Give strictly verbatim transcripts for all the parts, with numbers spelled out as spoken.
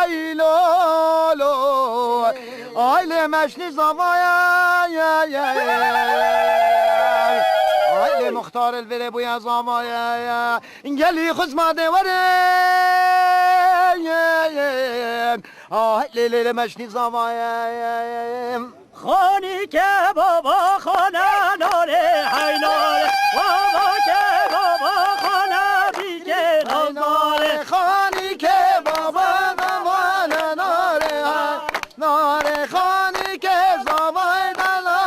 Hey lolo, ailê meşnî zavaya ye, ye, ye. Ailê muxtar el vere bûye zavaya ye. Gelî xuzma de were, ye, ye. Ailê lê lê meşnî zavaya ye, ye, ye. Xanî ke baba xane nare hey nare, baba ke baba xane bîke nare. Xanî ke baba xane nare hey nare, xanî ke zavay dala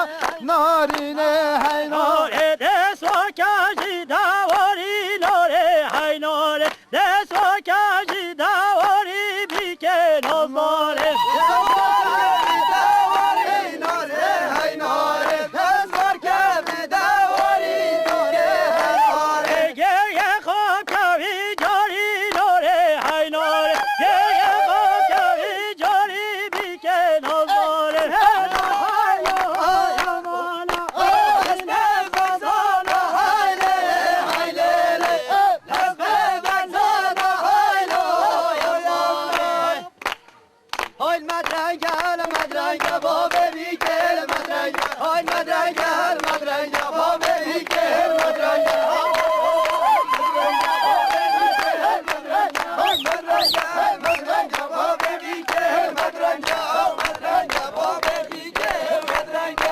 narîne hey nare. Nare dest wake jî dawarî nare hey nare. Dest wake jî dawarî bîke nozdarê. Dest wake jî dawarî nozdarê, hey nozdarê. Dest wake jî dawarî nozdarê, hey nozdarê. Geriye xakewî carî nozdarê, hey nozdarê. Geriye xakewî carî bîke nozdarê. Hey nozdarê, hey nozdarê. Dest wake jî dawarî nozdarê, hey nozdarê. Hay medrenge, hele medrenge, bavê bîkê hele medrenge. Hay medrenge, hele medrenge, bavê bîkê hele medrenge. Hay medrenge, hele medrenge, bavê bîkê hele medrenge. Hay medrenge, bavê bîkê hele medrenge.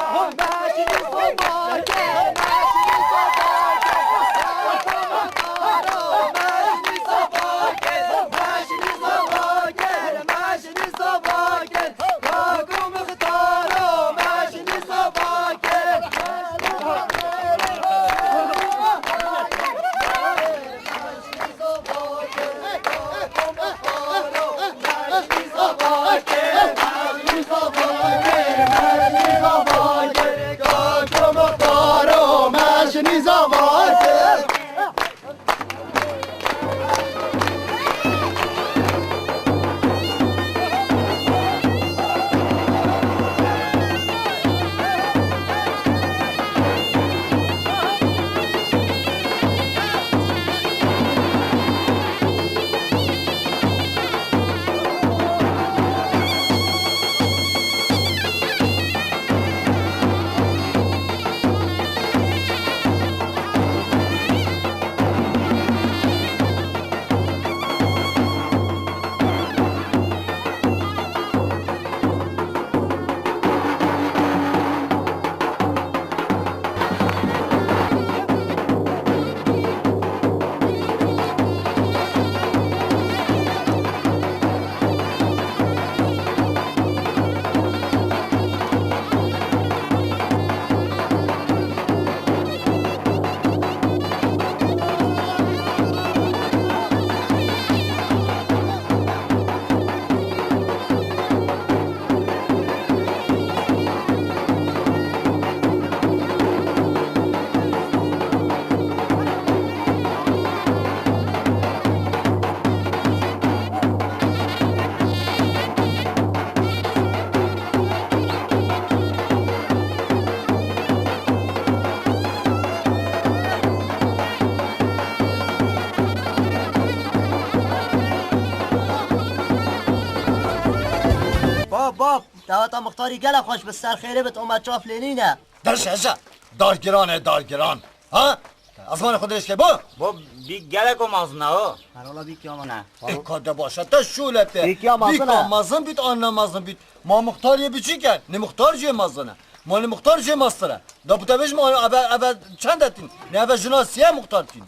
Bab, bab, daweta muxtarî gelek xweş bi ser xêrê bit, ome çaf lê nîne. Deşeşe, dar giran e, dar giran. Ha? Ezmanê xwe dirêj ke, bo? Bo, bîk geleko mezin e, o. Her ola bîk ya mezin e. Ê, ka de baş e, te şûle te. Bîk ya mezin e. Bîka mezin bît, an ne mezin bît. Ma muxtar yê biçîk e, nê muxtar jê mezin e. Ma nê muxtar jê mestir e. Da bi te bêjim, eve, eve çend e tîn? Nê eve jina sî ye muxtar tîn.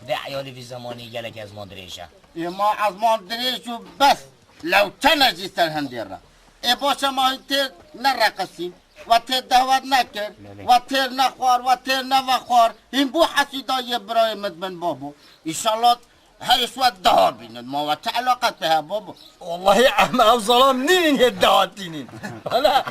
Vê eyalî vî zemanî gelek ezman dirêj e. Ê ma ezman dirêj û bes. Lewçene jî ser hindê re. Ê baş e ma hîn têr nereqisîn. We têr dewet nekir. Belê. We têr nexwar, we têr nevexwar. Hîn bû hesîda yê birayê min bin babo. Înşallah her ji we daha bînin. Ma we çi eleqet heye babo? Wallahî em ev zalam nînin yê daha tînin. Wala.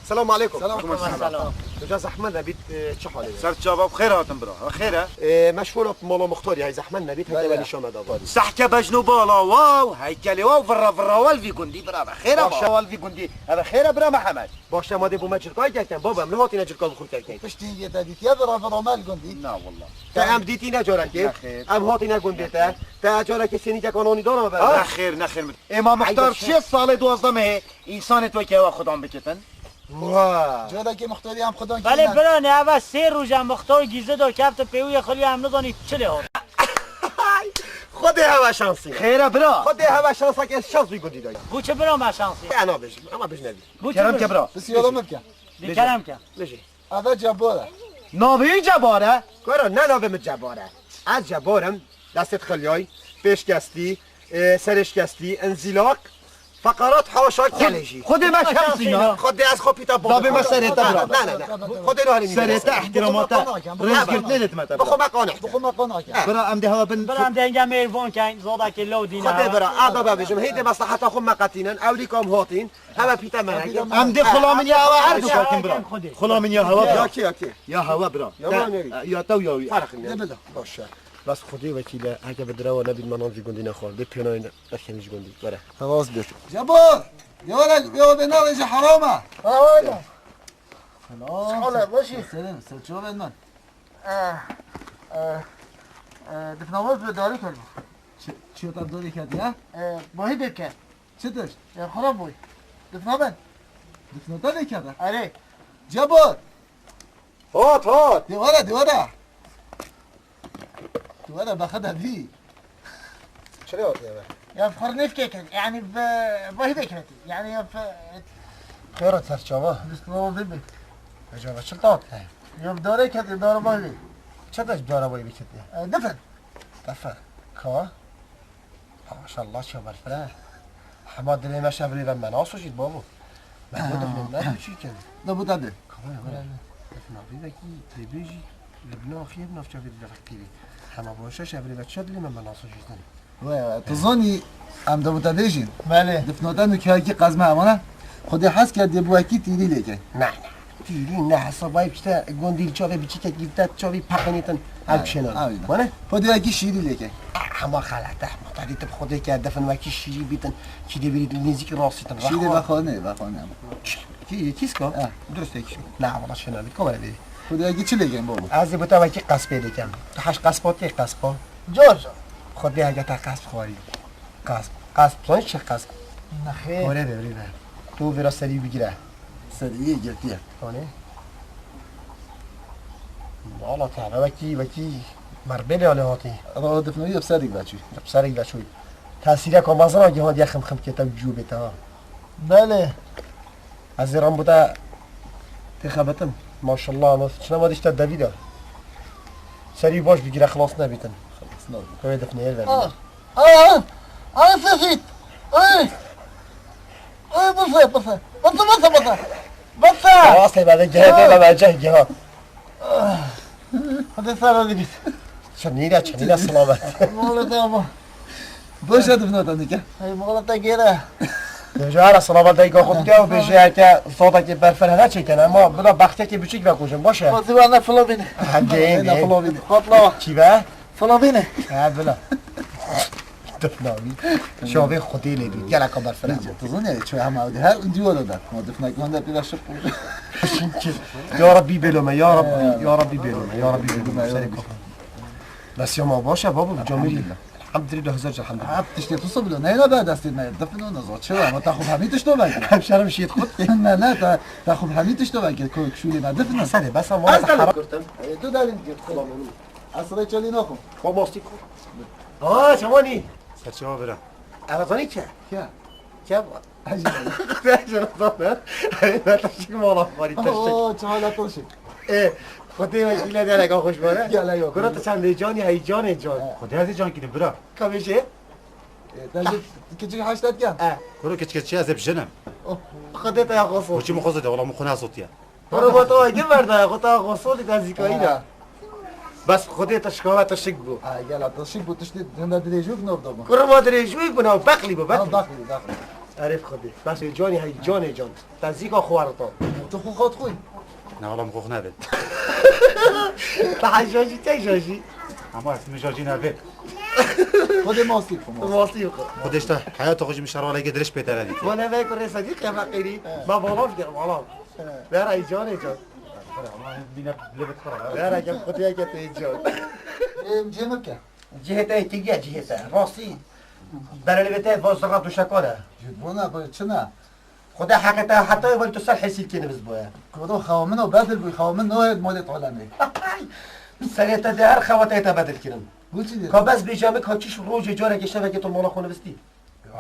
Selamun aleykum. Selamun aleykum. Hoca zehmet nebît, e, çi halê be? Ser çava xêr hatin bira. Ha, xêr e? E, me şûra mala muxtarî, hey zehmet nebît, heke me nîşan me da. Sehke bejn û bala wa û heykelê wa û virra virra wa li vî gundî bira be. Xêr e ba. Wa li vî gundî. Eve xêr e bira Mihemed. Baş e, ma dê bo me cirkayê kerken. Baba, em nehatîne cirka bi xwe kerken. Piştî hingê te dîtiye virra virra me li gundî. Na wallah. Te em dîtîne carekê. Nexêr. Em hatîne gundê te. Te carekê sênîkek ananî dana me. Nexêr, nexêr. Ê ma muxtar çi ye salê duwazdeh mehê? Însanê tu wekî hewa xudan bikitin. Wa. Carekê muxtarî em xudan kî ne? Belê bira ne eve sê roj e muxtar gîze da kefte pêwî xwe ya em nizanî çi lê hat. Xwedê hewe şansî. Xêr e bira. Xwedê hewe şansa ke şans wî gundî dayî. Bo çi bira me şansî? E, nabêjim, ama bêjne dî. Bo çi bira? Kerem ke bira. Pisi yola me bike. Bêje. Kerem ke. Bêje. Eve Cebor e. Navê wî Cebor e? Gora, ne navê min Cebor e. Ez Cebor im. Destê xiliyay, pêşkestî, e, serêşkestî, inzîlak, feqarat haşa kelê jî. Xwedê me şansî na. Xwedê ez xwe pîta bol. Dabê me serê te bira. Ne, ne, ne. Xwedê no helî. Serê te, ihtirama te. Rêzgirtinê dê me te bira. Bixwe me qanîh. Bixwe me qanîh. Bira em dê hewa bin. Bira em dê henge mêrvan keyn, zodakê law dîne. Xwedê bira, a baba bêjim, heyde meslaha xwe me qetînin, ewlî kam hatîn. Hewe pîta me hege. Em dê xula min ya hewa her du kakin bira. Xula min ya hewa bira. Ya kî, ya kî? Ya hewa bira. Ya te, ya te û ya wî. Farq ne. De bila. Baş e. Bes Xwedê wekîl e, heke bi direwa nebît me nan vî gundî nexwar. Dê pênayên eşkenî ji gundî. Were. Hewas bêt. Cebor! Ya were, ya be navê ji herama. Ha, were. Selam. Sağ ol, baş e. Selam, ser çawa ben ben. Eh, eh, eh, difnamaz bi darî kar. Çi, çi ta darî kar ya? Eh, bahî de ke. Çi tişt? Ya xirab bûy. Difna ben. Difna te lê kete? Erê. Cebor! Hat, hat! Dê were, dê were! Dê were, be xwe de bî. Çi lê hatiye be? Ya xwe nêfkê ket, yani bi, bi hîvê ket. Yani ya bi... Xêr e, ser çava? Difna bê bê. Ecaba çi tat? Ya bi darê ket, dara bayî. Çi te ji dara bayî biketiye? E, difin. Difin. Ka? Maşallah, çaver fire. Hema dilê me şevirê ve me naso jît babo. Me bu difnê me tu çî ken. Da bu da de. Kavaya were. Difna vî vekî têbê jî li bina xiyê bi navça vê dilê vekî têbê. Hema bu şe şevirê ve çi dilê me me naso jît ne. Wê, tu zanî em da bu da de jîn. Belê. Difna da nûkiyakî qezme emana. Xwedê hez ke dê bu wekî tîrî lê ke. Ne, ne. Tîrî ne hesabay işte gondîl çavê biçîkek gîvte çavê peqenîtin. Ev çênan. Wane? Xwedê wekî şîrî lê ke. Hema xelete, hema te dîtib Xwedê ke defin wekî şîrî bîtin. Çi dê bîrî nêzîkî rastîtin. Şîrî vexwane, vexwane. Kî, kîska? Durust kîska. Na, wala şêna bît, kamera bî. Xwedê wekî çi lê ken babo? Ez ê bi te wekî qespê lê ken. Tu heş qespa tê qespa. Cor cor. Xwedê hege te qesp xwarî. Qasp. Qasp. Zanî çi qasp? Nexêr. Kore be, rî be. Tu vêra serî bigire. Serî yê girtiye. Tanê? Wala te, wekî, wekî merbelê ale hatî. Ra difnayî bi serî veçû. Bi serî veçû. Tesîreka mezin a gihandiye xim xim kete û cû bête ha. Belê. Ez ê ram bû te tê xebetim. Maşallah, ama çina ma dişte devî de. Serî baş bigire, xilas nebîtin. Xilas nebîtin. Wê difnê ver. Ah. Aa! Ay sefît! Ay! Ay bise, bise! Bise, bise, bise! Bise! Aslê me de gehê me ceh giha. Hadi sana dibit. Çinîne, çinîne selamet. Mala te ama. Boş edip nota dike. Hey, mala te gere. Deja ara selamet de gahot ya, bêje ke soda ke berfer hene çeken ama buna baxte ke biçik ve kocam, boş e. Hadi bana flavin. Hadi ne flavin. Patla. Çi be? Salavîne. He, bila. Difna wî. Şavê Xwedê lê bî. Gelek haber fena. Tu zanî, çi hema her diyor da. Ma difna ki wanda pira şık. Çünkü ya Rabbi belome, ya Rabbi, ya Rabbi belome, ya Rabbi belome. Seni kopan. Bes ya ma başa babu camiri. Elhamdülillah, hazır elhamdülillah. Hep tiştê tu sabilo. Neyna be destê me? Difin o nazo. Çi ama ta xub hemî tişto belki. Hemşerim şiit xut. Ne, ne, ta, ta xub hemî tişto belki. Ko kşulê me difin. Sade, bes ama. Kurtum. E, tu dalin git. Kulağım onu. Esrê çalî naxo. Xomastî ku. Aa, çawanî. Serçewa bira. Erazanî ke? Ke? Ke? Ejin. Ejin zaten. Eve taşık mı ola var taşık. Oo, çayla taşık. E, Xwedê me şîle dereka xweş bare. Gele yok. Kura tu çend can ya, hey can, hey can. Xwedê ez can kidim bira. Kabeşe? E, dajı küçük haştat gel. E. Kuru kiç kiç ez hep jenim. Xwedê te ya xweş. Koçi mi xwezde, wala mi xwena sotiye. Qurba te wa gir verdaye, xwe ta xwe solî te zîkayî de. Bes Xwedê te şikava te şik bû. Ha, gela te şik bû, tiştê hinde dirêjûk nov da bû. Qurba dirêjûk bû, nav beqlî bû, beqlî. Ha, beqlî, beqlî. Erê Xwedê. Bes ê canî hey, canê can. Te zîka xwe rita. Tu xwe xat xwe. Ne oğlum, kox nebin. Daha jajî, te jajî. Ama ez mijajî nebin. Xwedê mastî xwe, mastî. Mastî xwe. Xwedê işte heyata xwe jî min şerwalekê dirêj pê te vedî. Wala vek rêsa dî qe feqîrî. Ma balav gel, balav. Vera îcan, îcan. Vera gel, xwedê gel te îcan. Em cê min bike. Cihê te yekî ye, cihê te. Rastî. Berelê te va zirra duşekane. Ji bona bi çi ne? Xuda heqê te heta wek tu ser hesîlkê nivîs boye. Kuro xewa min o bedil bû, xewa min noyê molê tolemê. Serê te de her xewateyê te bedil kirin. Bû çi dê? Ka bes bêje min ka çiş rojê carekê şevekê tu mala xwe nivistî.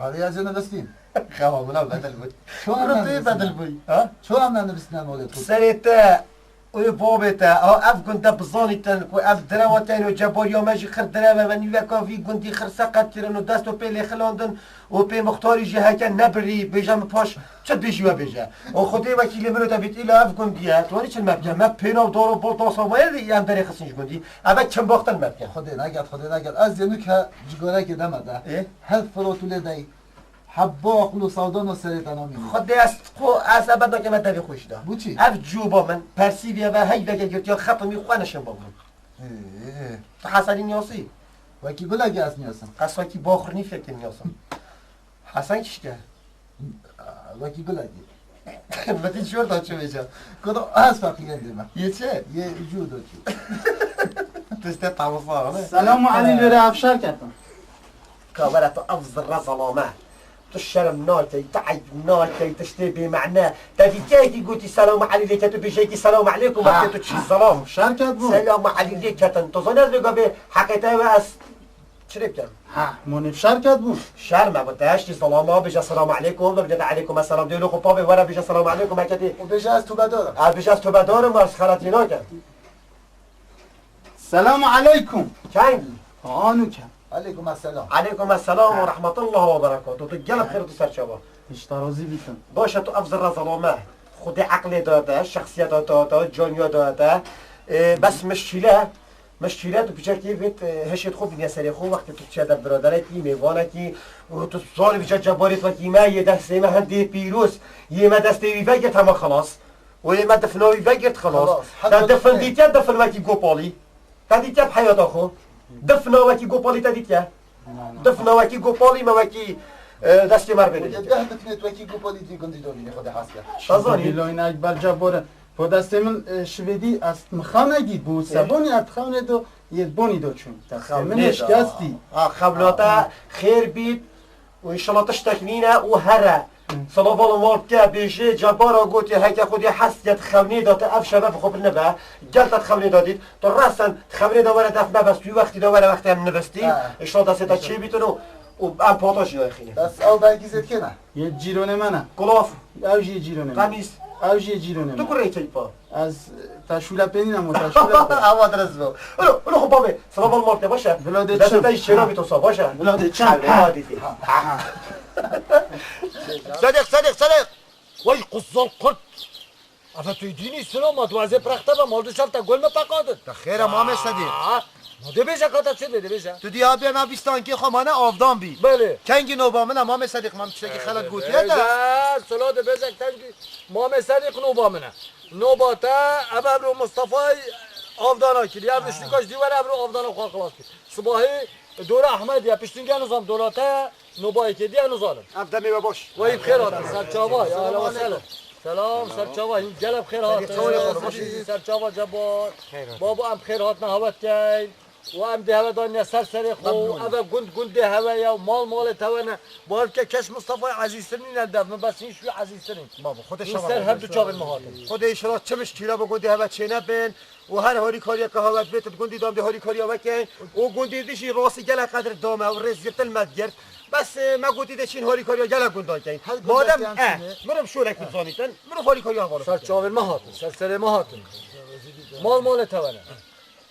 Arê ez ê nivistîm. Xewa min a bedil bû. Çawa Kuro me tu nivistîne? Bedil bû. Ha? Çawa me nivistîne molê tu? Serê te Û babê te, a, ev gund de bizanîtin ku ev direwa te û cebariya me jî xir direw e, me nîveka vî gundî xir seqet kirin û dest û pê lê xilandin û pê muxtarî jî heke nebirî, bêje min paş çi dibêjî we bêje. Û Xwedê wekîlê min û te bît, îla ev gundî ye, tu wanî çi me bike? Me pênav dar û bal dasa me yê em derê xistin ji gundî. Ev e çimbaxtin me bike. Xwedê neket, Xwedê neket. Ez yê nûke cigarekê deme de. Ê? Her firot û lê dey. Hebba aqil û sawdan û serê te namînî. Xwedê ez xwe, ez ebed nakeme devê xwe jî de. Bû çî? Ev cuba min, persîviye ve hey veke girtiya xetimî xwe neşin ba min. Ê, ê. Tu Hesen niyasî? Wekî gulekî ez niyasim. Ez wekî baxurnî fekê niyasim. Hesen kişke? Wekî gulekî. Min dî jor da çi bêje. Kodo ez feqîrên dê me. Yê çi? Yê jû do çû. Tiştê tavsa ne? Selamu alî lêre efşar ketin. Ka were tu ev zirre zelame. Tu şerm nakey, tu eyb nakey, tiştê bêmane. Te dîtiye yekî gotî selamu alî lê ke tu bêje yekî selamu aleykum, Ha. Wextê tu çî zelam. Şer ket bû. Selamu alî lê ketin. Tu zanî ez vê gavê heqê te ve ez çi lê bikim? Ha, monê şer ket bû. Şer me bu te eştî zelama bêje selamu aleykum, ve bide de aleykum esselam. Dê lo xwe pavê were bêje selamu aleykum, heke dê. Û bêje ez tûbedar im. Ez bêje ez tûbedar im, ez xeletî nakim. Selamu aleykum. Kengî? Anu kem. Aleykum esselam. Aleykum esselam ve rahmetullah ve berekatuh. Tu gelek xêr tu ser çava. Hişta razî bîtin. Baş e tu ev zirre zelame. Xwedê eqlê da te, şexsiyeta da te, caniya da te. Ê, bes mişkîle, mişkîle tu piçekî vêt, ê, hişê xwe bîne serê xwe, wextê tu çiye der biraderekî, mêvanekî, û tu zanî vîca cebarê wekî me, yê destê me hindê pîroz, yê me destê wî vegirt hema xelas. Wê me difna wî vegirt xelas. Xelas. Te difin dîtiye, difin wekî gopalî. Te dîtiye bi heyata xwe. Difna wekî gopalî te dîtiye. Difna wekî gopalî me wekî, e, destê me rê bêdî. Deh difnê tu wekî gopalî dî gundî do bînî xwe de hesle. Te zanî? Bilay ne ekber cebore. Po destê min, e, şivêdî est mixanegî bû. Sebonî est xewnê do, yê bonî do çûn. Destê min eşkestî. Ha, xewnata xêr bît. Û înşallah tiştek nîne û here. Hı. Silav û mal bike, bêjê cebara gotiye heke Xwedê hez ket xewnê da te ev şeve bi xwe binive. Gel te xewnê da dît. Tu resen xewnê da were def me bes wî wextî da were wextê em nivistî. Ha. Înşallah destê te çê bîtin û, û em pata jî nayxînin. Bes ew belkî zêdkê ne? Yê cîronê me ne. Kulaf. Ew jî yê cîronê me. Qemîs. Ew jî yê cîronê me. Tu kurê keypa. Ez, e, te şûle pênîne mo, te şûle pê. Awa direz bo. Ilo, ilo xo bavê. Silav û mal te baş e. Bila de çim. Destê te şêna bî to sa baş e. Bila de çim. Hadi, hadi. Ha, ha. Sediq, Sediq, Sediq. Vay kuzul kurt. Eve tu dînî silo ma tu ezê prex te ve mal du şev te gol me peqadin. Te xêre mame Sediq. Aa, ma dê bêje ka te çi dê, dê bêje. Tu dî abi me bîstankê xo mane avdan bî. Belê. Kengî noba min e mame Sediq, mam tiştekî xelet gotiye te. Bêje, silo dê bêje kengî. Mame Sediq noba min e. Noba te, ev evro Mustafay avdana kir. Ya viştî kaç dî were evro avdana xwe xilas kir. Sibahî dora Ahmed ya, piştî gel nizam dora te, noba yekê diye nizalim. Ev demê we baş. Wey bi xêr hatin, ser çava, ya hele ve sehlen. Selam, ser çava, hîn gel bi xêr hatin. Ser çava, Cebbar. Babo, em bi xêr hatin, hewet keyn. Û em dê heve danîne ser serê xwe, eve gund gundê heve ya, mal malê te we ne. Balke keş Mustafayê ezîztir nîne dev, min bes hîn şû ezîztir in. Babo, Xwedê şeva ser her du çavên me hatin. Xwedê înşallah çi mişkîle bi gundê heve çênebin û her harîkariyeke hewet bêt di gundî de em dê harîkariya vekin û gundî dî jî rastî gelek qedir dame û rêzgirtin me digirt. Bes, e, me gotî dê çîn harîkariya gelek gundan keyin. Madem, e, mirim şolek bi zanîtin, mirim harîkariya hevalê. Ser çavên me hatin, ser serê me hatin. Mal malê te we ne.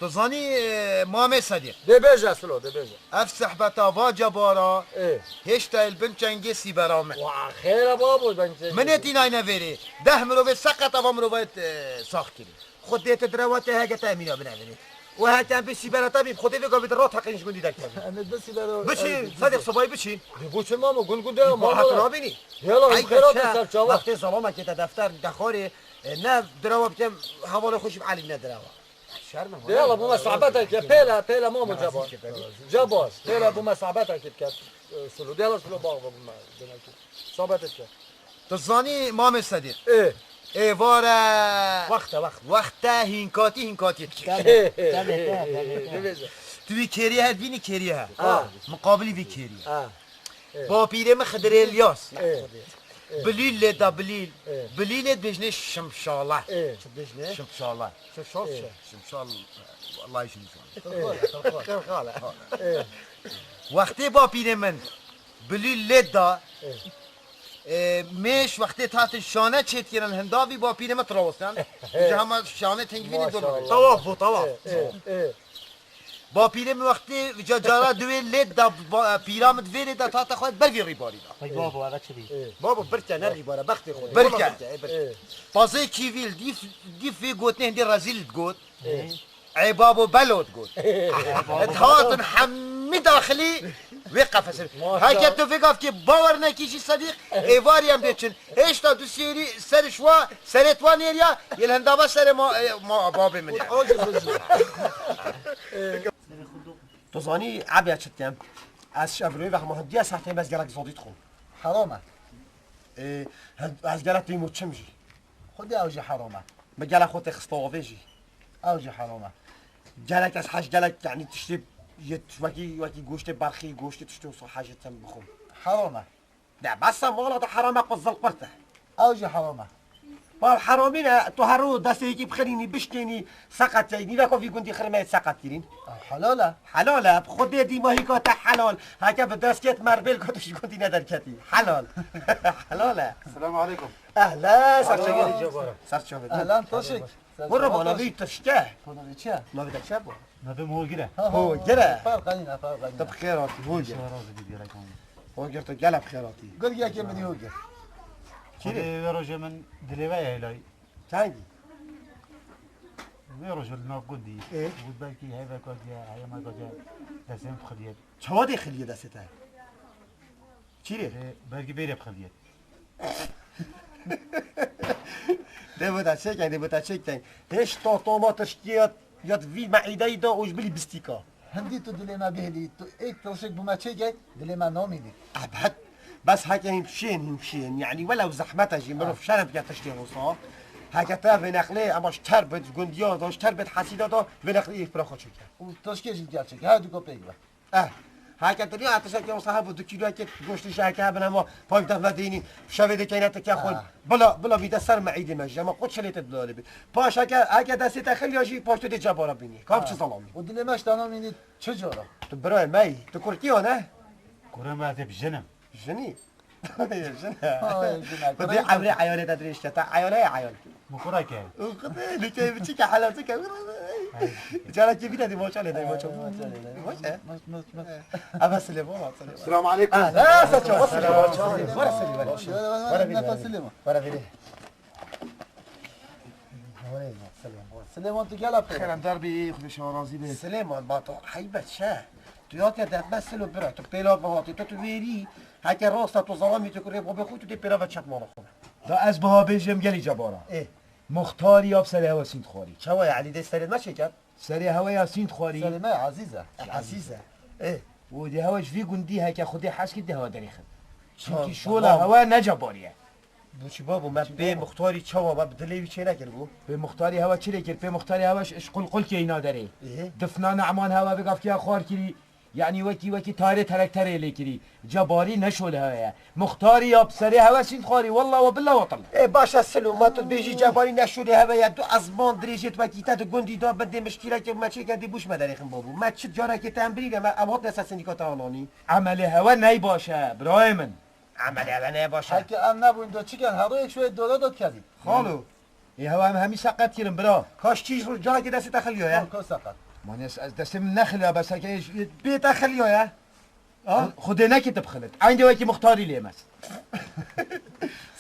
Tu zanî, e, Mamê Sedîq. Dê bêje Silo, dê bêje. Ev sehbeta va cebara, Ê. Hêşta li bin çengê sîbera me. Wa xêr e babo, ben çengê. Min ê tînayne vêrê. Deh mirovê seqet ava mirovayê, e, sax kirî. Xwedê tu direwa te heke te emîna binevêrê. Û heke em bê sîbera te bî, Xwedê vê gavê de rat heqîn ji gundî derkevî. Em ê bi sîbera. Biçî, Sedîq Sibayî biçî. Dê bo çi mamo, gund gund e, ma hak nabînî. Yala, xêr e ser çava. Wextê zelamekê te defter, dexwarê, E, ne dirawa bikem, hevalê xwe jî bielîne dirawa. Şerm e, De yala bûme sohbetekê, pêle, pêle mamo Cebor. Cebor, pêle bûme sohbetekê bike, e, Sulu. De yala Sulu bax bûme, demekî. Sohbetê bike. Tu zanî Mamê Sedîq? Ê. Êvare. Wext e, wext. Wext e, hînkatî, hînkatî dikir. Tabii, tabii, tabii, tabii. Dibêje. Tu vî kêriyê he dibînî kêriyê he. Ha. Miqabilî vî kêriyê. Ha. Ê. Bapîrê min Xidir Elyas. Ê. Ê. Bilîl lê da bilîl. Ê. Bilîlê dibêjinê şimşala. Ê. Çi dibêjinê? Şimşala. Şimşal Ê. çi? Şimşal, wellahî şimşal. Ê. Qirxal e, qirxal. Qirxal e. Ê. Wextê bapîrê min bilîl lê da. Ê. Ê, mêş wextê hatin şane çêdikirin, hindavî bapîrê min tirawestan. Ê. Ji hema şane tengî bînî dor Maşallah. bibin. Tawaf bû, tawaf. Ê, ê, ê. Bapîrê min wextê ca cara duê lê da ba-, pîra min divê lê da tahta xwe ber vî rîbarî da. Peki babo, eve çi dî? Ê. Babo, birke ne rîbara, bextê xwe. Birke. Wala birke, ê, birke. Ê. Pazê kîvîl dîf, dîf vê gotinê hindê rezîl digot. Ê. Ey babo belo digot. Dihatin hemî daxilî wê qefesê. Maşallah. Heke tu vê gavkê bawer nekî jî Sedîq, êvarî em dê çin. Hêşta du sêrî ser şwa, serê twa nêriya, yê li hindava serê ma, e, ma, babê min yani. Tu zanî, Ebya çi dikem? Ez şev rê ve hema hindiya saetê me ez gelek zodî dixwim. Heram e. Ê, ez gelek tîm û çim jî. Xwedê ew jî heram e. Min gelek xwe tê xiste avê jî. Ew jî heram e. Gelek ez hej gelek, yanî tiştê yê wekî, wekî goştê berxî, goştê tiştê wisa hej dikim bixwim. Heram e. De bes e, mala te heram e, quzil qurt e. Ew jî heram e. Bav heramî ne, tu her roj destê yekî bixirînî, bişkênî, seqet yayî. Nîveko vî gundî xirmeyê seqet kirîn. Ew helal e. Helal e, bi Xwedê dîmahîka te helal. Heke bi dest ket merbêl got ji gundî nederketî. Helal. Helal e. Selamu aleykum. Ehlen, ser çavê. Ser çavê. Ehlen, taşik. Were bana vî tişke. Navê çi ye? Navê te çi ye bu? Navê min Hogir e. Hogir e. Ferq nîne, ferq nîne. Tu bi xêr hatî, Hogir. Şeva razî bî, gelek anî. Hogir, tu gelek bi xêr hatî. Gurgiyekê min Hogir. Kîrê? Xwedê vê rojê min dilê ve ye hêlayî. Çendî? Vê rojê li nav gundî. Ê? Got belkî heyvek hatiye, heyvek hatiye, destê min bixiliye. Çawa dê xiliye destê te? Çîrê? Ê, belkî bêrê bixiliye. Dê bota çêkên, dê bota çêkên. Hêşta toma tirşkî ya, ya vî meîdeyî da û ji bilî bistîka. Hindî tu dilê me bihêlî, tu êk tirşik bi me çêkey, dilê me namînî. Ebed. Bes heke hîn şên, hîn şên. Yanî welew zehmet e jî, mirov şerm bike tiştê wisa. Heke te vê neqlê, ema ji ter bit, ji gundiya da, ji ter bit hesîda da, vê neqlê êk pira xwe çêke. Û tirşkê jî diger çêke, her du ka pêk be. Eh, heke tu nî artişekê wisa hebû, du kîloyekê goştê ji heke hebin hema, paş def vedînî, şevê dikeyne tike xwe. Ah. Bila, bila bîte ser me îdê me jî, hema qut çilê te dilalê bî. Paş heke, heke destê te xiliya jî, paş tu dê cebara bînî. Kav çi zelamî. Û dilê me ji te namînî çi cara? Tu birayê me yî, tu kurtiya ne? Kurê me ez ê bi jinim. Jinî? Jin e. Ay, jin e. Bi vê emrê eyalê te dirêj ke, te eyale ye eyal. Min kura ke. Xwedê, li ke biçîke helal çike. Carekê bîne dî maça lê, dê maça. Maça lê, dê. Maça. Maç, maç, maç. Eve Silêman, Silêman. Selamu aleykum. Ah, la, saçma, Silêman. Were Silêman. Were bîne. Nefes Silêman. Were bîne. Silêman, tu gela pêra. Xêr em dar bî, Xwedê şewa razî be. Silêman, ba tu heybet şe. Tu yate derdme silo bira, tu pêla bihatî, tu, tu vêrî, heke rasta tu zalamî tu kurê babê xwe, tu dê pêra ve çep mala xwe. Da ez biha bêjim gelî cebara. Ê. Muxtarî ya bi serê hewe sînd xwarî. Çawa ya Elî dê serê me çêker? Serê hewe ya sînd xwarî. Serê me Ezîz e. Ezîz e. Ê. Û dê hewe ji vî gundî heke Xwedê hez kir dê hewe derêxin. Çimkî şola hewe ne cebarî ye. Boçî babo, me pê muxtarî çawa me bi dilê wî çê nekiribû? Pê muxtarî hewe çi lê kir? Pê muxtarî hewe ji, ji qulqulkê îna derê. Ê? Difna Ne'man hewe vê gavkiya xwar kirî. Yanî wekî, wekî tarê telekterê lê kirî. Cebarî ne şolê hewe ye. Muxtarî ya bi serê hewe sînd xwarî. Wella we billa we tilla. Ê, baş e Silo, ma tu dibêjî cebarî ne şolê hewe ye. Du ezman dirêjê tu wekî te di gundî da bindê mişkîlekê me çêke dê bûş me derêxin babo. Me çi carekê te em birîne me, em hatine ser sendîka te ananî. Emelê hewe ney baş e, birayê min. Emelê hewe ney baş e. Heke em nebûn do çiken, her rojek şoyê dore do dikezî. Xalo. Ê hewa em hemî seqet kirin bira. Kaş çî ji carekê destê te xiliyo ye? Ka, ka seqet. Mane ez, ez destê min nexiliya, bes heke ji bê te xiliyo ye. Ha? Xwedê neke tu bixilît. Eynî wekî muxtarî lê me.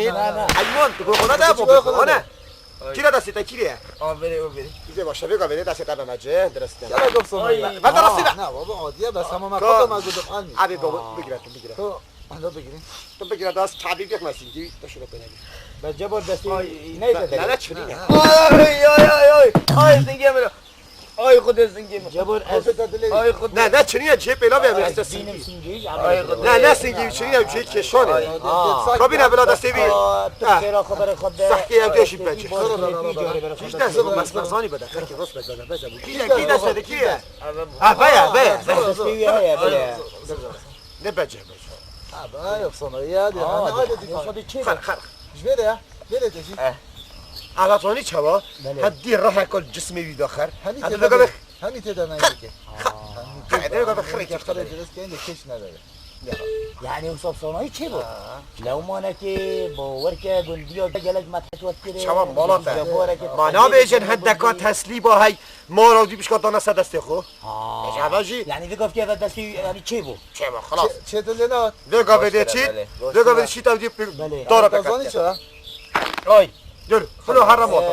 Heywanî. Na, na. Heywan, tu xwe ne de, Xwe ne de. Kîra destê te kîrê ye? Aferê, aferê. Bize başa vê gavê destê te bemece, destê te. Yala gop sona. Ay. Ben de rastî be. Na, baba, adiye bes, ama me Ka- kota me gudum, almî. Abi, baba, bigire, tu bigire. To, ando bigire. Tu bigire, das çabî bek mesin ki, tu şunu böyle bir. Be Cebor destî Ay, neyse ne, de. Ne, ne çürüye? Ay, ay, ay, ay. Ay, zingê min. Ay, Xwedê zingê min. Cebor ez. Ay, Xwedê. Ne, ne çürüye, cê pêla be, Ay, ez de dînim singî. Singî, Ay, ama Xwedê. Ne, ne singî, çürüye, cê keşone. Ay, Ay, Xwedê. Kabine bila destê bî. Aa, tu Ha. Sera xwe bere xwe de. Sehkê ev dê jî Destê bî, bence. bere xwe de. Hiç ders yok, mas mazani bada. Kaki rast bada, bada bu. Kî, kî ders dedi, kî? Ha, baya, baya. Destê wî heye, bile. Ne bence, bence. Abi, ay, yok sana, ya, diyor. Aa, Hani diyor. Hadi, Xwedê çê Xar, xar. Ji vê re ya. Vê re te jî. Eh. Alatvanî çawa? Belê. Hedi rahek ol cismê wî daxer. Hemî Hadi têde de gavek. Hemî têde nayê ke. Xar, Hemî xar, têde de gavek xirek Xirek çawa? Dest keyinde keş nedere. Ya. Yani o sapsanayı çê bu? Ha. Lewmaneke, bawerke, gundiya gelek metre çot kiri. Çawa mala te? Jaboreke, Ma nabêjin hendeka teslîba hey. Mara dî bişka dana se destê xwe. Ha. Eva jî. Yani vê gavkê ve destê yani çê bu? Çê bu, xelas. Çê, çê dilê ne? Vê gavê de çî, Belê. Vê gavê de çî tevdî Belê. dara Kazanî bekar. Çi? Ay. Dur. Filo haram Ee, oldu.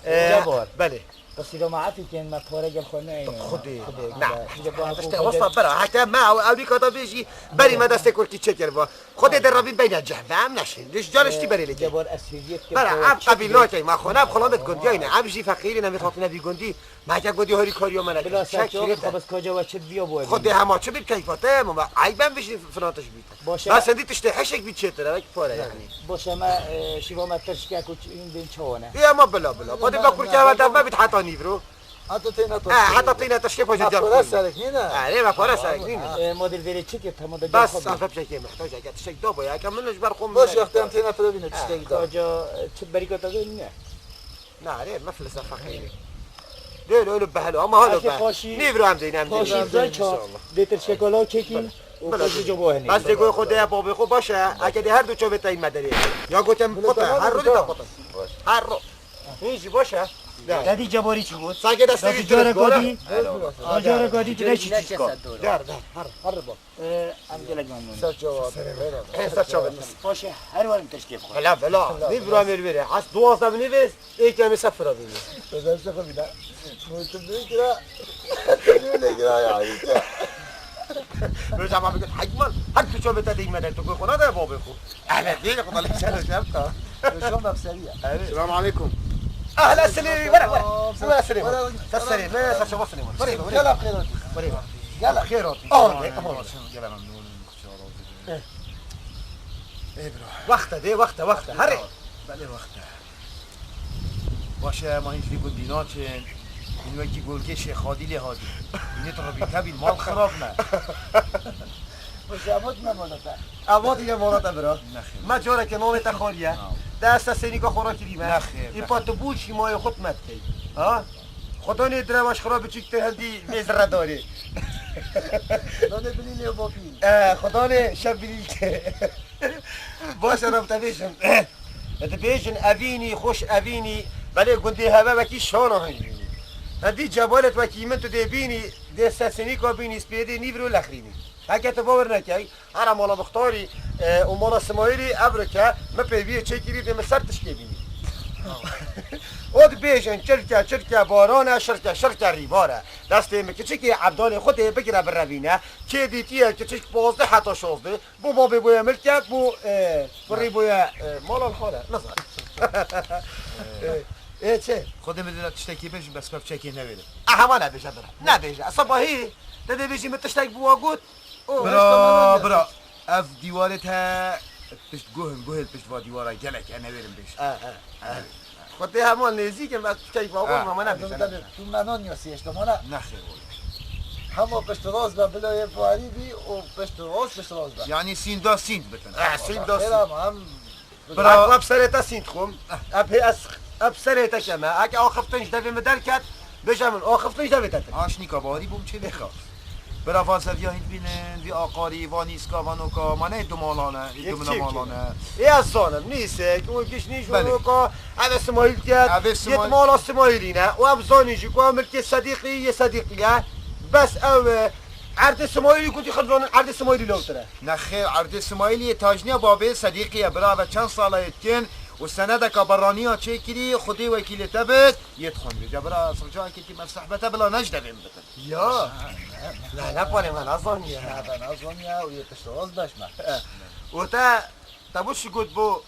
Ee, Cebor. Belê. Qisî ma efî kên me pare gel xwe ne. Xwedê. Xwedê. Na. Xwedê. İşte wasta bera. Hatta me ew, ew dîka da bêjî. Berî me destê kurkî çêkir va. Xwedê de rabî beyne cehve em neşin. Diş can iştî berê leke. Cebor esiriyet ke Bera, ev qebîl nakey. Ma xwe ne, ev xulamet gundiyayne. Ev jî feqîrî ne, vê hatine vî gundî. Meke gotî harî karîya me neke. Bila Çek ser şirî çok te. Xabas kaca ve çi diya bu Xwedê hema çi bît keyfa te, ma eyb em vişî filan tişt bît. Baş e. Bes hindî tiştê heşek bît çêtir e, wek pare yani. Baş e me, e, şiva me tirşke ku ç-, in bên çawane. Ê, ama bila, bila. Xwedê bila kurke heval dev me bît heta nîvro. Heta têne to. Ha, heta têne to şkê paşa car xwe. Serek nîne. Ha, ne, me para serek nîne. E, model verê çi kir, tamam da. Bas, sen pek çekê mehtac, eger tiştek da boya, eger min ji ber xwe. Baş, yaxtê em têne pira bîne tiştek da. Koca, e, çi berîka te de nîne. Na, rê, me filse feqîrî. Dê, öyle behelo, ama halo be. Nîvro em deyne, em deyne. Paşî zay çar. Bêtir şekala çekîn. Û paşî cobo henî. Bas dê goy xwe de ya babê xwe baş e. Eke dê her du çavê te me derê. Ya gotem pota, her ro dê pota. Her ro. Hîn jî baş e. Te dî cebarî çi got? Sake destê wî cara kadî. Cara kadî tu ne çi çi ka. Der, der, her, her bak. Em gelek memnun. Ser çava. Ser çava. Paşê her werin teşkê xwe. Bela, bela. Ne bir amir vere. Has duazda bini vez. Ê kemê sefira bînî. Özel sefer bir daha. Muhittim diyor ki ya. Öyle ki ya ya. Böyle zaman bir gün hayvan. Her tu çöbe te değmeden tu koy kona da babê xwe. Evet, değil mi? Kudalı sen hocam da. Hocam da seriye. Evet. Selam aleyküm. Ahla selam. Wara, wara. Wara selam. Wara. Sen selam. Ne sen çabuk selam. Wara, wara. Gel, xêr olsun. Wara. Gel, xêr olsun. Aman, aman. Gel, aman. Ê bro. Wexte dê, wexte, wexte. Herê. Belê wexte. Baş e, ma hîn ji vî gundî naçin. Hîn wekî golgê Şêx Hadî lê hatî. Hînê tu ribî tebîn, mal xirab me. Xweşamot me mala te. Ev hatî ne mala te bira. Nexêr. Me careke navê te xwariye. Te ez te sênîka xwe rakirî me. Nexêr. Îpa tu bû şîmayê xwe me dikey. Ha? Xudanê direwaş xira biçûk te hildî vê zirredarê. Xudanê bilîlê û bapîl. E, Xudanê şev bilîl ke. Baş e, rab te bêjim. Dibêjin evînî, xweş evînî, belê gundê heve wekî şana hînî. Hindî cebalet wekî min tu dê bînî, dê sesênîka bînî, spêdê nîvro lexrînî. Heke tu bawer nekey, Hera mala Muxtarî, e, û mala Simayîlî ev rike, mi pêviyê çêkirî dê min ser tişkê bînî. O dibêjin, çirke, çirke, baran e, şirke, şirke, rîbar e. Destê min kiçikê Ebdalê xwe dê bigire birevîne. Kê dîtiye kiçik pazdeh heta şazdeh, bo babê boye milkek, bo, e, birî boye, e, mala xale. Nizanim. E, e, çi? Xwedê min dila tiştekî bêjin, bes me bi çekê newêrim. E, hema nebêje bira. Nebêje. Sibahî, te dê bêjî min tiştek bi wa got. O, bira, bira. Ev dîwarê te pişt guh in, guhê li pişt va dîwara gelek e, newêrim bêj. E, e, e. Xwedê hema nêzîk im, ez keyfa xwe, e, me nebêje. Tu me nan ya sêşte mane. Nexêr wele. Hema pişt rast be, bila yê parî bî û pişt rast, pişt rast be. Yanî sînda sînd bitin. E, sînda sînd. Xêr ama em Bira. Ev, ev serê te sînd xwim. Ev hê ez, ev serê te keme. Eke axiftin ji devê min derket, bêje min, axiftin ji devê te tine. Aşnîka barî bûm çê bêxa. Bira van seviya hîn bînin, vî aqarî, van îska, van oka, ma ne du malan e, du mine malan e. Ê ez zanim, nîsek, û giş nî ji oka, ev ê Simayîl ket, yê mala Simayîlî ne, û ev zanî jî ku ev milkê Sedîqî, yê Sedîqî ye. Bes ew e. Erdê Simayîlî gundî xwe dizanin, erdê Simayîlî lewtir e. Nexêr, erdê Simayîlî yê tajniya babê Sedîqî ye, bira ve çend sala yê dikin û senedeka berraniya çêkirî, Xwedê wekîlê te bit, yê dixwin bêje. Bira, sircayekê kî me sehbete bila ne ji devê min bitin. Ya. Ne, ne parê me nazaniye. Ne, me nazaniye û yê pişt rast beş me. Û te Te bo çi got bo,